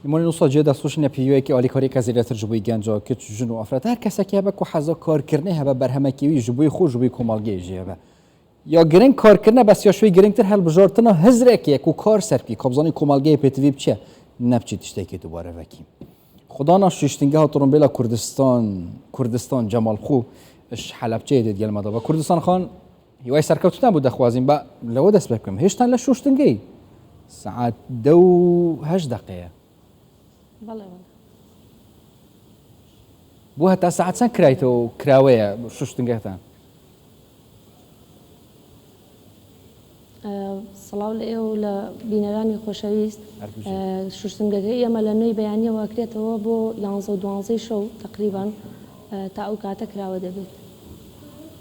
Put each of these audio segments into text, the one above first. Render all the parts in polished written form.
نمونە وسا جێ دەستخۆش نیە پێویەکی ئالیکاریەکە زێدەتر ji بۆی گەنجا کچ ژن و ئافرەت هەر کەسێک هەبە کو حەزا کارکردنێ هەبە بەرهەمەکی وی ji بۆی خۆ ji بۆی کۆمەڵگەی ژی هەبە یا گرنگ کارکردنە بەس یا شوی گرنگتر هەڵبژارتنە هزرێکیە کو کار سەربکی کۆبزانی کۆمەڵگەی پێتوی بچێ نەبچی تشتێکی دووبارە ڤەکی خودانا شوشتنگەها تڕۆمبێلا کوردستان کوردستان جەماڵ خو ش حەلەبچەیە دێت گەلمەدا بە کوردستان خان هیوای سەرکەوتتان بۆ دەخوازین با لەوە دەست پێ بکەم هێشتان لە شوشتنگەی سەعات 10 و هەشت دەقەیە. بەڵێ بەڵێ. بۆ هەتا سەعات چەند کرایتەوە و کراوەیە شوشتنگەتان؟ سڵاو لە ئێوە و لە بینەرانی خۆشەویست. شوشتنگەکەی ئێمە لە نۆی بەیانیەوە ئەکرێتەوە بۆ یانزە و دوانزەی شەو تەقریبەن تا ئەو کاتە کراوە دەبێت.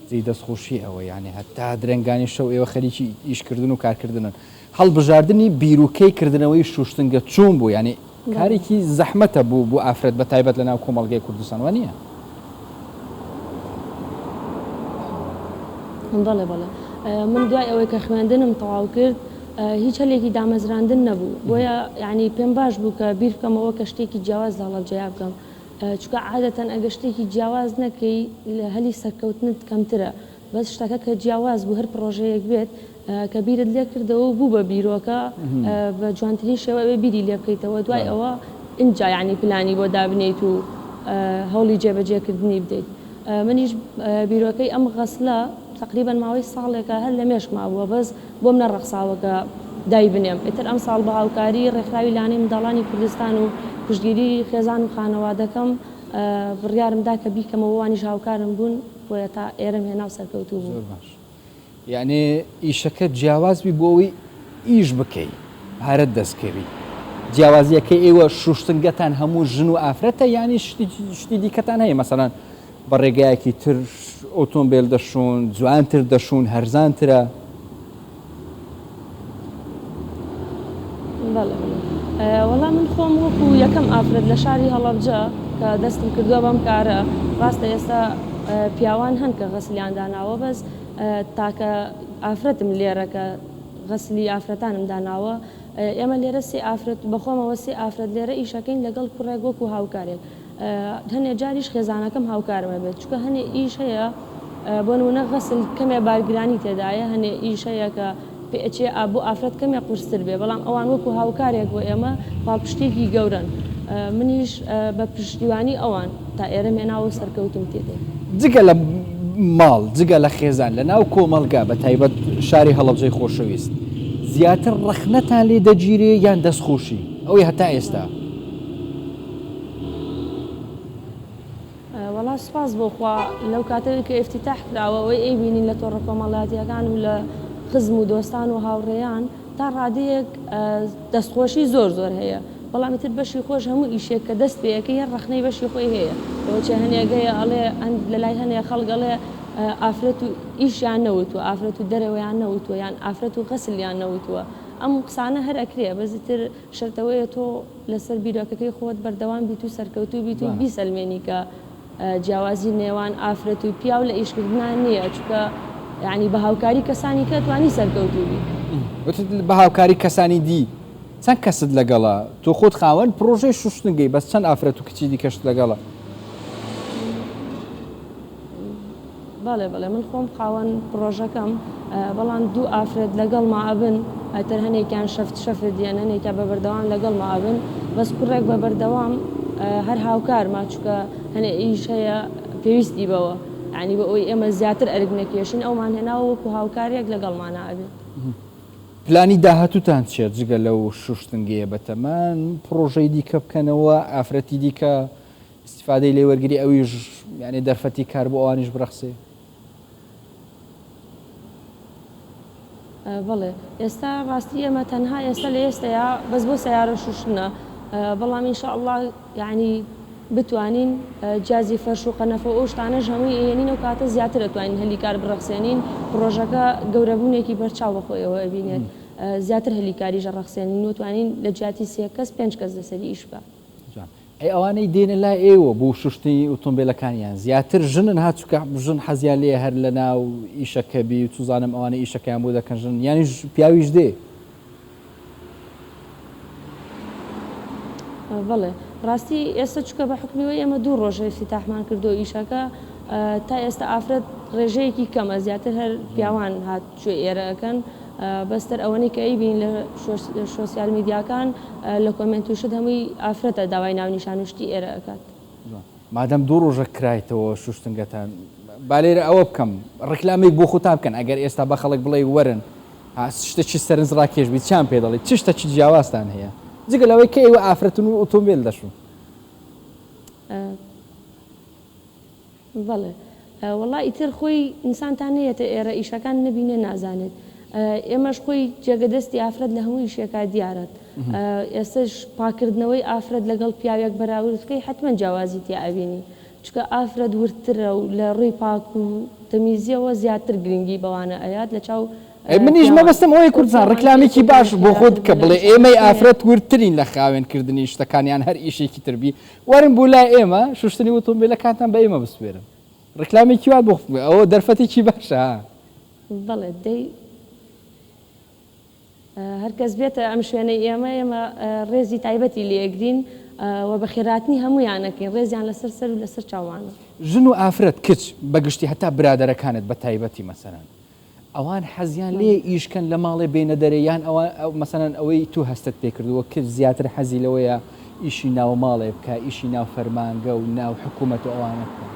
جێی دەستخۆشی ئەوە یانی هەتا درەنگانی شەو ئێوە خەریکی ئیشکردن و کارکردنن. هەڵبژاردنی بیروکەی کردنەوەی شوشتنگە چۆن بوو؟ یانی کارێکی زەحمەتە بۆ بۆ ئافرەت بە تایبەت لە ناو کۆمەڵگەی کوردستان وا نییە؟ بەڵێ بەڵێ من دوای ئەوەی کە خوێندنم تەواو کرد هیچ هەلێکی دامەزراندن نەبوو بۆیە یانی پێم باش بوو کە بیر بکەمەوە کە شتێکی جیاواز لە هەڵەبجەیا بکەم چونکە عادەتەن ئەگەر شتێکی جیاواز نەکەی هەلی سەرکەوتنت کەمترە بەس شتەکە کە جیاواز بوو هەر پڕۆژەیەک بێت کە بیرت لێ کردەوە و بوو بە بیرۆکە بە جوانترین شێوە ئەبێ بیری لێ بکەیتەوە دوای ئەوە ئینجا یانی پلانی بۆ دابنێیت و هەوڵی جێبەجێ کردنی بدەیت منیش بیرۆکەی ئەم غەسلە تەقریبەن ماوەی ساڵێکە هەر لە مێشکما بووە بەس بۆم نەڕەخساوە کە دایبنێم ئیتر ئەمساڵ بە هاوکاری ڕێکخراوی لانەی منداڵانی کوردستان و پشتگیری خێزان و خانەوادەکەم بڕیارم دا کە بیکەمەوە وانیش هاوکارم بوون بۆیە تا ئێرەم هێنا و سەرکەوتوو بووم. زۆر باش یەعنی ئیشەکەت جیاواز بی بۆ ئەوەی ئیش بکەی پارەت دەست کەوی جیاوازیەکەی ئێوە شوشتنگەتان هەموو ژن و ئافرەتە یانی شتی دیکەتان هەیە مەسەلەن بە ڕێگایەکی تر ئۆتۆمبێل دەشۆن جوانتر دەشون هەرزانترە. بەڵێ بەڵێ وەڵا من خۆم وەکو یەکەم ئافرەت لە شاری هەڵەبجە کە دەستم کردووە بەم کارە ڕاستە ئێستا پیاوان هەن کە غەسلیان داناوە بەس تاکە ئافرەتم لێرە کە غەسلی ئافرەتانم داناوە ئێمە لێرە سێ ئافرەت بەخۆمەوە سێ ئافرەت لێرە ئیشەکەین لەگەڵ کوڕێک وەکو هاوکارێک هەنێ جاریش خێزانەکەم هاوکارم ئەبێت چونکە هەنێ ئیش هەیە بۆ نمونە غەسل کەمێ بارگرانی تێدایە هەنێ ئیش هەیە کە پێئەچێ بۆ ئافرەت کەمێ قورستر بێ بەڵام ئەوان وەکو هاوکارێک بۆ ئێمە پاڵپشتێکی گەورەن منیش بە پشتیوانی ئەوان تا ئێرەم هێناوە و سەرکەوتوم تێدا. جگە لە ماڵ جگە لە خێزان لە ناو کۆمەڵگا بە تایبەت شاری هەڵەبجەی خۆشەویست زیاتر ڕەخنەتان لێ دەگیرێ یان دەستخۆشی ئەوەی هەتا ئێستا؟ وەڵا سوپاس بۆ خوا لەو کاتەوەی کە ئیفتیتاح کراوە ئەوەی ئەیبینین لە تۆڕە کۆمەڵاتیەکان و لە خزم و دۆستان و هاوڕێیان تا ڕادەیەک دەستخۆشی زۆر زۆر هەیە بەڵام ئیتر بەشی خۆش هەموو ئیشێک کە دەست پێ ئەکەی هەر ڕەخنەی بەشی خۆی هەیە لەوەچێ هەنێک هەیە ئەڵێ لە لای هەنێ خەڵک ئەڵێ ئافرەت و ئیشیان نەوتووە ئافرەت و دەرەوەیان نەوتووە یان ئافرەت و غەسلیان نەوتووە ئەم قسانە هەر ئەکرێ بەس ئیتر شەرتەوەیە تۆ لەسەر بیرۆکەکەی خۆت بەردەوام بیت و سەرکەوتوو بیت و بیسەلمێنی کە جیاوازی نێوان ئافرەت و پیاو لە ئیشکردنا نییە چونکە یانی بە هاوکاری کەسانی کە توانی سەرکەوتوو بی. وتت بە هاوکاری کەسانی دی چەند کەست لەگەڵە؟ تۆ خۆت خاوەن پڕۆژەی شوشتنگەی بەس چەند ئافرەت و کچی دیکەشت لەگەڵە؟ بەڵێ بەڵێ من خۆم خاوەن پڕۆژەکەم بەڵام دوو ئافرەت لەگەڵما ئەبن ئەتر هەنێکیان شەفت شەفت یان هەنێکیان بە بەردەوام لەگەڵما ئەبن بەس کوڕێک بە بەردەوام هەر هاوکارمە چونکە هەنێ ئیش هەیە پێویستی بەوە یانی بۆ ئەوەی ئێمە زیاتر ئەرک نەکێشین ئەومان هێناوە وەکو هاوکارێک لەگەڵمانا ئەبێت. پلانی داهاتووتان چیە جگە لەو شوشتنگەیە بەتەمان پڕۆژەی دیکە بکەنەوە ئافرەتی دیکە ئیستیفادەی لێ وەرگری ئەویش یانی دەرفەتی کار بۆ ئەوانیش برەخسێ. بەڵێ ئێستا ڕاستی ئێمە تەنها ئێستا لە ئێستەیا بەس بۆ سەیارە شوشتنە بەڵام ان شاء اللە یانی بتوانین جیازی فەرش و قەنەفە و ئەو شتانەش هەمووی ئەیەنین ئەو کاتە زیاتر ئەتوانین هەلی کار بڕەخسێنین پڕۆژەکە گەورەبوونێکی بەرچاو بەخۆیەوە ئەبینێت زیاتر هەلی کاریش ئەڕەخسێنین و توانین لە جیاتی سێ کەس پێنج کەس لەسەری ئیش بکا. جوان ئەی ئەوانەی دێنە لای ئێوە بۆ شوشتنی ئۆتۆمبێلەکانیان زیاتر ژنن ها چونکە ژن حەزیان لێیە هەر لەناو ئیشەکە بی و چوزانم ئەوانەی ئیشەکەیان بۆ دەکەن ژنن یانیش پیاویش دێ؟ بەڵێ ڕاستی ئێستا چونکە بە حوکمی ئەوەی ئێمە دوو ڕۆژە ئیفتیتاحمان کردووە ئیشەکە تا ئێستا ئافرەت ڕێژەیەکی کەمە زیاتر هەر پیاوان هات چوێ ئێرە ئەکەن بەس تر ئەوەنەی کە ئەیبینین لە شۆسیال میدیاکان لە کۆمێنت و شت هەمووی ئافرەتە داوای ناونیشان و شتی ئێرە ئەکات. مادەم دوو ڕۆژە کرایتەوە شوشتنگەتان با لێرە ئەوە بکەم ڕیکلامێک بۆ خۆتان بکەن ئەگەر ئێستا بە خەڵک بڵێی وەرن شتێکی سەرنج ڕاکێش بی چیان پێ دەڵێی چ شتێکی جیاوازتان هەیە جگە لەوەی کە ئێوە ئافرەتن و ئۆتۆمبێل دەشون؟ بەڵێ وەڵا ئیتر خۆی ئینسان تا نەیەتە ئێرە ئیشەکان نەبینێ نازانێت ئێمەش خۆی جێگە دەستی ئافرەت لە هەموو ئیشێکا دیارە ئێستەش پاکردنەوەی ئافرەت لەگەڵ پیاوێک بەراورد بکەی حەتمەن جیاوازی تیا ئەبینی چونکە ئافرەت وردترە و لە ڕووی پاک و تەمیزیەوە زیاتر گرنگی بەوانە ئەیات لە چاو ئەی منیش پیاوان مەبەستم ئەوەیە خۆ کوردستان پیاوان ڕیکلامێکی ئێستا باش لە بۆ خۆت خێراتر بکە بوو لە بڵێ ئیشە ئێمەی شوێنێ ئافرەت وردترین لە خاوێن کردنی شتەکان یان هەر ئیشێکی تر بی وەرن بۆ لای ئێمە شوشتنی ئۆتۆمبیلەکانتان بە ئێمە بسپێرن ڕیکلامێکی وات بۆ خۆت بکە ئەوە دەرفەتێکی باشە ها. بەڵێ دەی هەرکەس بێتە ئەم شوێنەی ئێمە، ئێمە ڕێزی تایبەتی لێ ئەگرین و بەخێرهاتنی هەموویان ئەکەین، ڕێزیان لەسەر سەر و لەسەر چاومانە. ژن و ئافرەت، کچ، بە گشتی هەتا برادەرەکانت بە تایبەتی مەسەلەن ئەوان حەزیان لێیە ئیش کەن لە ماڵێ بێنە دەرێ یان ئەوان مەسەلەن ئەوەی تو هەستت پێ کردووە کچ زیاتر حەزی لەوەیە ئیشی ناو ماڵێ بکا ئیشی ناو فەرمانگە و ناو حکوومەت و ئەوانە بکا؟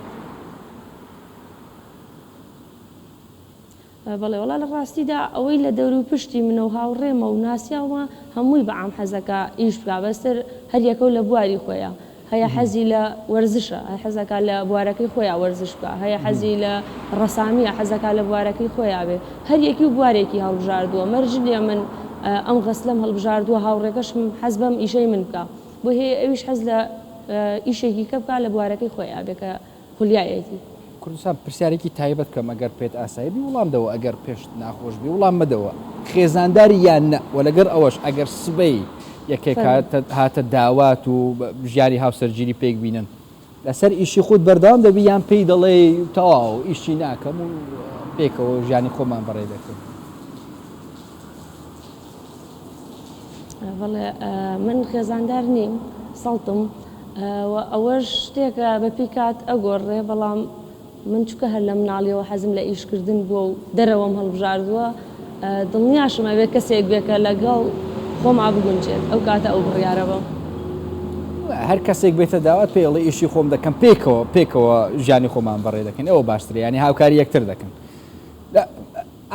بەڵێ وەڵا لە ڕاستیدا ئەوەی لە دەورو پشتی منە و هاوڕێمە و ناسیاومە هەمووی بە عام حەزەکا ئیش بکا بەس تر هەر یەکەو لە بواری خۆیا هەیە حەزی لە وەرزشە هەیە حەزەکا لە بوارەکەی خۆیا وەرزش بکا هەیە حەزی لە ڕەسامیە حەزەکا لە بوارەکەی خۆیا بێ هەر یەکی و بوارێکی هەڵبژاردووە مەرج نیە من ئەم غەسلەم هەڵبژاردووە هاوڕێکەشم حەز بەم ئیشەی من بکا بۆی هەیە ئەویش حەز لە ئیشێکی کە بکا لە بوارەکەی خۆیا بێ کە خولیایەتی. کوردستان پرسیارێکی تایبەت بکەم ئەگەر پێت ئاسایی بی وڵام دەوە ئەگەر پێشت ناخۆش بی وڵام مەدەوە خێزانداری یان نە وە لەگەر ئەوەش ئەگەر سبەی یەکێک فەرموو. هاتە داوات و ژیانی هاوسەرگیری پێک بینن لەسەر ئیشی خۆت بەردەوام دەبی یان پێی دەڵێی تەواو ئیشی ناکەم و پێکەوە ژیانی خۆمان بەڕێ دەکەین؟ بەڵێ من خێزاندار نیم سەڵتم و ئەوەش شتێکە بەپێی کات ئەگۆڕێ بەڵام من چونکە هەر لە مناڵیەوە حەزم لە ئیشکردن بووە و دەرەوەم هەڵبژاردووە دڵنیاشم ئەبێ کەسێک بێ کە لەگەڵ خۆما بگونجێت ئەو کاتە ئەو بڕیارە بەم. هەر کەسێک بێتە داوات پێی ئەڵێ ئیشی خۆم دەکەم پێکەوە پێکەوە ژیانی خۆمان بەڕێ دەکەین ئەوە باشترە یانی هاوکاری یەکتر دەکەن.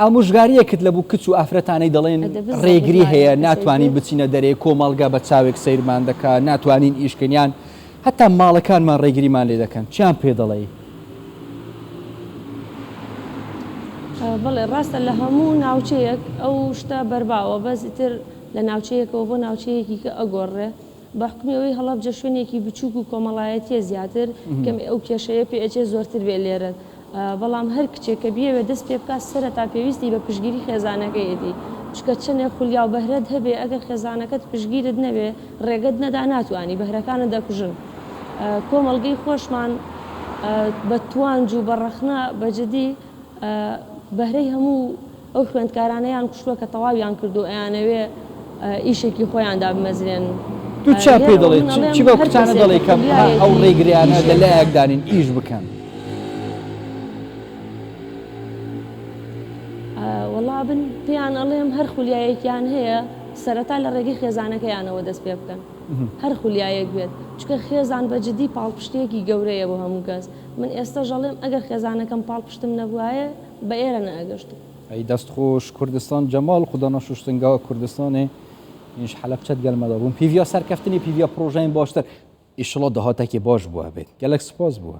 ئامۆژگاریەکت لە بو کچ و ئافرەتانەی دەڵێن ڕێگری هەیە ناتوانین بچینە دەرێ کۆمەڵگا بە چاوێک سەیرمان دەکا ناتوانین ئیش کەین یان هەتا ماڵەکانمان ڕێگریمان لێ دەکەن چیان پێ دەڵێی؟ بەڵێ ڕاستە لە هەموو ناوچەیەک ئەو شتە بەرباوە بەس ئیتر لە ناوچەیەکەوە بۆ ناوچەیەکی کە ئەگۆڕێ بە حوکمی ئەوەی هەڵەبجە شوێنێکی بچووک و کۆمەڵایەتیە زیاتر کەمێ ئەو کێشەیە پێ ئەچێ زۆرتر بێ لێرە بەڵام هەر کچێک کە بیەوێت دەست پێ بکات سەرەتا پێویستی بە پشتگیری خێزانەکەیەتی چونکە چەنێک خولیا و بەهرەت هەبێ ئەگەر خێزانەکەت پشتگیرت نەبێ ڕێگەت نەدا ناتوانی بەهرەکانت دەکوژن کۆمەڵگەی خۆشمان بە توانج و بە ڕەخنە بە جدی بەهرەی هەموو ئەو خوێندکارانەیان کوشتوە کە تەواویان کردوو ئەیانەوێ ئیشێکی خۆیان دابمەزرێنن. تۆ چیان پێ لێرەوە دەڵێی؟ من ئەڵێم چی بەو هەر کچانە کەسێک کە دەڵێی کە ها ئەو خولیایەتی ڕێگریانە لە ئیشێک لایەک دانین ئیش بکەن؟ وەڵا من پێیان ئەڵێم هەر خولیایەکیان هەیە سەرەتا لە ڕێگەی خێزانەکەیانەوە دەست پێ بکەن هەر خولیایەک بێت چونکە خێزان بە جدی پاڵپشتیەکی گەورەیە بۆ هەموو کەس من ئێستەش ئەڵێم ئەگەر خێزانەکەم پاڵپشتم نەبوایە بە ئێرە نەئەگەشتم. ئەی دەست خۆش کوردستان جەماڵ خودانا شوشتنگا کوردستانێ ئینش حەلەبچەت گەل مەدا بووم پیڤیا سەرکەفتنی پیڤیا پرۆژەین باشتر ئیشڵا داهاتەکی باش بووە بێت گەلەک سپاس بووە.